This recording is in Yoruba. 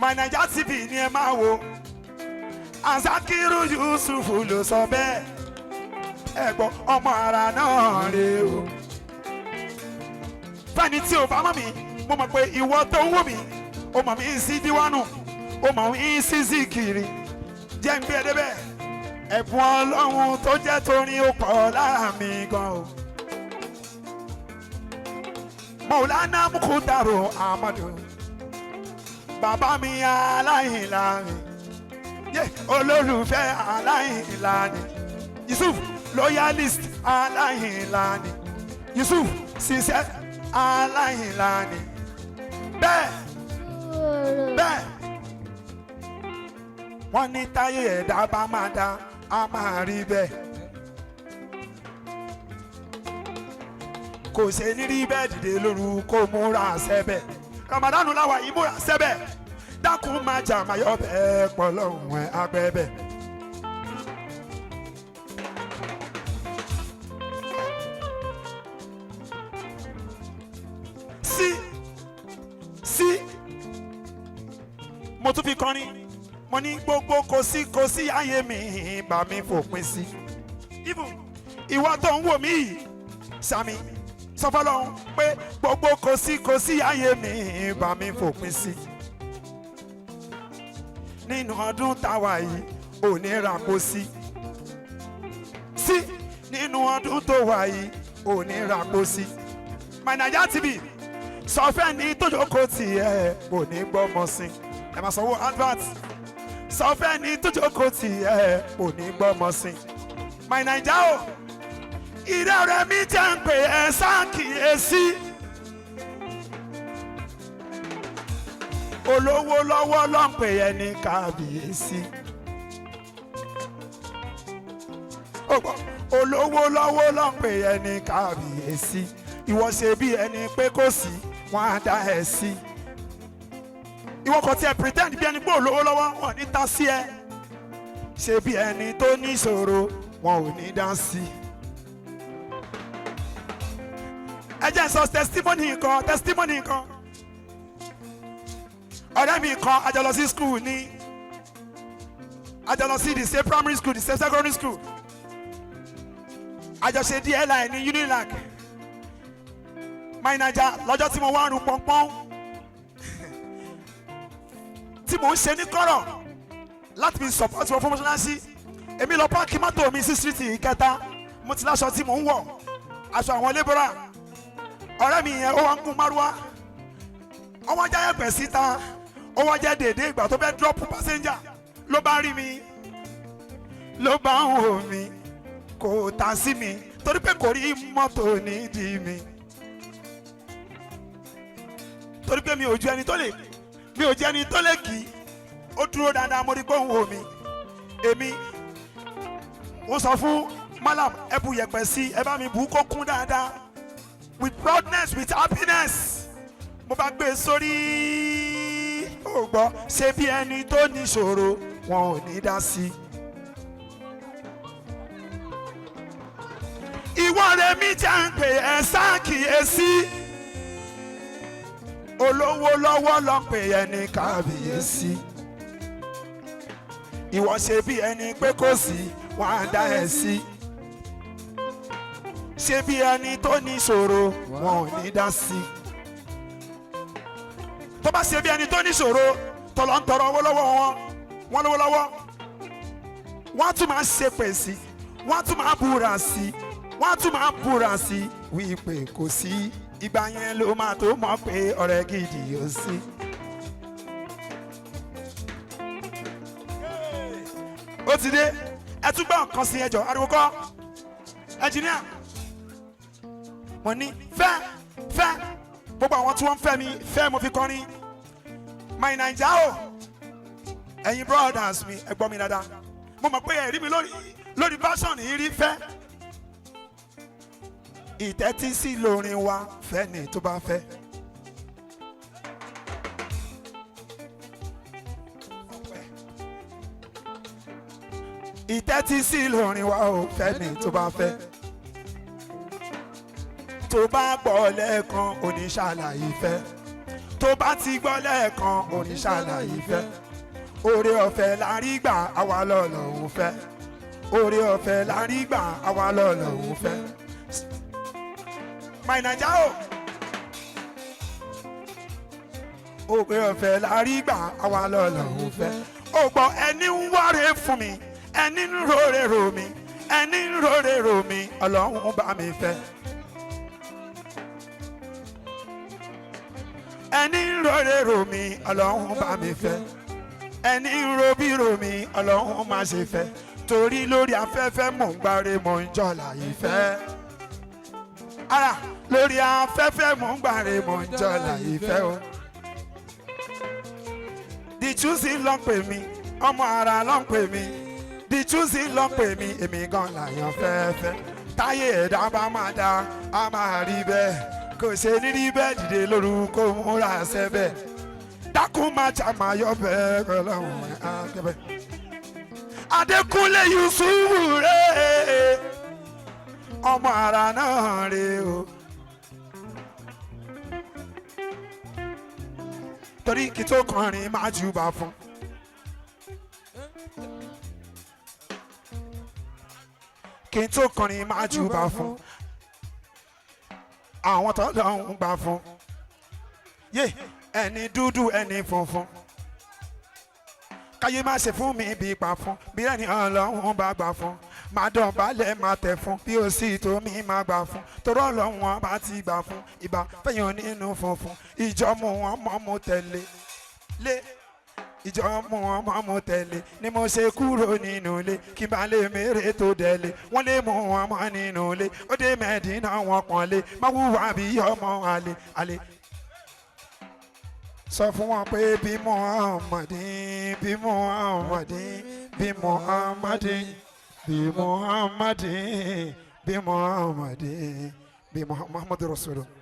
My Naija TV ni ẹ máa wo. Azakiru Yusuf ló sọ bẹ́ẹ̀. Ẹ gbọ́ ọmọ ara náà rè o. Fẹ́ni tí o bá mọ̀ mí, mo mọ̀ pé ìwọ tó ń wò mí, o mọ̀ mí sí Díwánù, o mọ̀ mí sí Zikiri. Jẹ́ ń gbé ẹ débẹ̀. Ẹ̀bùn Ọlọ́run tó jẹ́ torin ó pọ̀ lára mi gan o. Maulana Mukutaru Amadu, bàbá mi aláìlá mi, yé olólùfẹ́ aláìlá ni, Yusuf loyalist aláìlá ni, Yusuf sincere aláìlá ni, bẹ́ẹ̀ bẹ́ẹ̀ wọ́n ní táyé ẹ̀dá bá máa dá a máa rí bẹ́ẹ̀. Kò ṣe ní rí bẹ́ẹ̀ dìde lóru kó múra sẹ́bẹ̀. Ramadanu làwà yìí múra sẹ́bẹ̀. Dákun máa jà máa yọ bẹ́ẹ̀ pọ̀ lọ́hùn ẹ̀ agbẹ́bẹ̀. Sí sí mo tún fi kọrin mo ní gbogbo kò sí kò sí ayé mi bá mi fòpin sí. Even ìwọ tó ń wò mí yìí sami sọ fọ́lọ́run pé gbogbo kò sí kò sí ayé mi bá mi fòpin sí. Nínú ọdún táwa yìí ò ní ra kó sí. Sí nínú ọdún tó wà yìí ò ní ra kó sí. My Naija TV sọ fẹ́ ní tójókòó tiẹ̀ kò ní gbọ́mọ sí. Ẹ máa sanwó advert. Sọ fẹ́ ní tójókòó tiẹ̀ kò ní gbọ́mọ sí. My Naija o ìrẹ́ rẹ̀ mi jẹ́ ń pè ẹ́ sákìyèsí. Olówó lọ́wọ́ ló ń pè ẹ́ ní kábíyèsí. Ó gbọ́, olówó lọ́wọ́ ló ń pè ẹ́ ní kábíyèsí. Ìwọ ṣe bí ẹni pé kò sí, wọ́n á dá ẹ sí. Ìwọ kò tiẹ̀ pretend bí ẹni pé olówó lọ́wọ́ wọn ní ta sí ẹ. Ṣe bí ẹni tó níṣòro wọn ò ní dá sí. Ẹ jẹ́ n sọ testimony kan, testimony kan. Ọ̀rẹ́ mi kan, a jọ lọ sí school ní, a jọ lọ sí the same primary school, the same secondary school. A jọ ṣe DLI ní Unilag. My Naija lọ́jọ́ tí mo wá rún pọ́npọ́n tí mò ń ṣe ní kọ́rọ̀ láti fi support wọn fún mọ́ṣáláṣí. Èmi lọ park mọ́tò mi sí street ìkẹta, mo ti láṣọ tí mò ń wọ̀, aṣọ àwọn labourer. Ọ̀rẹ́ mi yẹn ó wá ń gun márúwá, ọwọ́ jáyẹ̀ pẹ̀ síta, ó wá jẹ́ dèdè ìgbà tó fẹ́ drop passenger ló bá rí mi, ló bá ń wò mí, kò ta sí mi torí pé kò rí mọ́tò nídìí mi, torí pé mi ò ju ẹni tó lè mi ò jẹ́ ẹni tó lè kí. Ó dúró dáadáa, mo rí pé òun wò mí. Èmi mo sọ fún malam, ẹ bu yẹ̀pẹ̀ sí, ẹ bá mi bù ú kó kún dáadáa. With proudness, with happiness, mo bá gbé e sórí. Ó gbọ́, ṣé bí ẹni tó níṣòro wọn ò ní dá sí. Ìwọ rẹ̀ mi jẹ́ ń pè ẹ́ sákìyèsí. Olówó lọ́wọ́ ló ń pè ẹ́ ní kábíyèsí. Ìwọ ṣe bí ẹni pé kò sí, wọ́n á dá ẹ sí. Ṣe bí ẹni tó níṣòro wọn ò ní dá sí. Tó bá ṣe bí ẹni tó níṣòro tọ̀lọ̀ ń tọrọ owó lọ́wọ́ wọn, wọ́n lówó lọ́wọ́, wọ́n á tún máa ṣépè sí, wọ́n á tún máa búra sí, wọ́n á tún máa búra sí wípé kò sí. Ìgbà yẹn ló máa tó mọ̀ pé ọ̀rẹ́ gidi yóò sí. Ó ti dé, ẹ tún gbọ́ nǹkan sí ẹjọ́ ariwo kọ́ ẹnjìníà. Mo ní fẹ́ fẹ́ gbogbo àwọn tí wọ́n ń fẹ́ mi fẹ́, mo fi kọrin. My Naija o, ẹ̀yin brothers mi, ẹ gbọ́ mi dáadáa. Mo mọ̀ pé ẹ rí mi lórí version yìí rí fẹ́. Ìtẹ́tí sí lórin wa fẹ́ni tó bá fẹ́. Ìtẹ́tí sí lórin wa ò fẹ́ni tó bá fẹ́. Tó bá gbọ́ lẹ́ẹ̀kan oníṣàlàyé fẹ́. Tó bá ti gbọ́ lẹ́ẹ̀kan oníṣàlàyé fẹ́. Oore ọ̀fẹ́ la rí gbà àwa lọ́lọ́hun fẹ́. Oore ọ̀fẹ́ la rí gbà àwa lọ́lọ́hun fẹ́. My Naija o. Oore ọ̀fẹ́ la rí gbà àwa lọ́lọ́hun fẹ́. Ó gbọ́ ẹni ń wáre fún mi, ẹni ń rore ro mi, ẹni ń rore ro mi, Ọlọ́run bá mi fẹ́. Ẹni ń rore ro mi, Ọlọ́run bá mi fẹ́. Ẹni ń robí ro mi, Ọlọ́run má ṣe fẹ́. Torí lórí afẹ́fẹ́ mò ń gbáre mò ń jọ̀là ìfẹ́. Ara lórí afẹ́fẹ́ mò ń gbáre mò ń jọ̀là ìfẹ́ o. The Choosy ló ń pè mí, ọmọ ara ló ń pè mí. The Choosy ló ń pè mí, èmi gan làyàn fẹ́ẹ́fẹ́. Táyé ẹ̀dá bá máa dá, a máa rí bẹ́ẹ̀. Kò ṣe ní rí bẹ́ẹ̀ dìde lórúkọ múra sẹ́bẹ̀. Dákun máa jà máa yọ bẹ́ẹ̀ kọ́lọ́hún akẹ́bẹ̀. Adékúnlé Yusufu rè ọmọ ara náà rè o. Torí kí tó kọrin máa júbà fún. Kí n tó kọrin máa júbà fún. Àwọn tó lọ ń gbà fún. Yé ẹni dúdú ẹni funfun. Káyé má ṣe fún mi bí pa fún. Bí ẹni Ọlọ́run bá gbà fún. Má dọ̀bálẹ̀ má tẹ̀ fún. Bí ó sì tó mi má gbà fún. Torọ́ Ọlọ́run wọn bá ti gbà fún. Ìbá fẹ̀yìn nínú funfun. Ìjọ mú wọn mọ́ mo tẹ̀lé. Lé ìjọ mú wọn mọ́ mo tẹ̀lé. Ni mo ṣe kúrò nínú ilé. Kí n bá lè mèrè tó dẹ̀lé. Wọ́n lè mú wọn mọ́ nínú ilé. Ó dé Mẹ́dínà wọn pọ̀n lé. Má wúwa bí ọmọ àlè àlè. Sọ fún wọn pé bí Muhammadin, bí Muhammadin, bí Muhammadin, bí Muhammadin, bí Muhammadin, bí Muhammadu Rasulullah.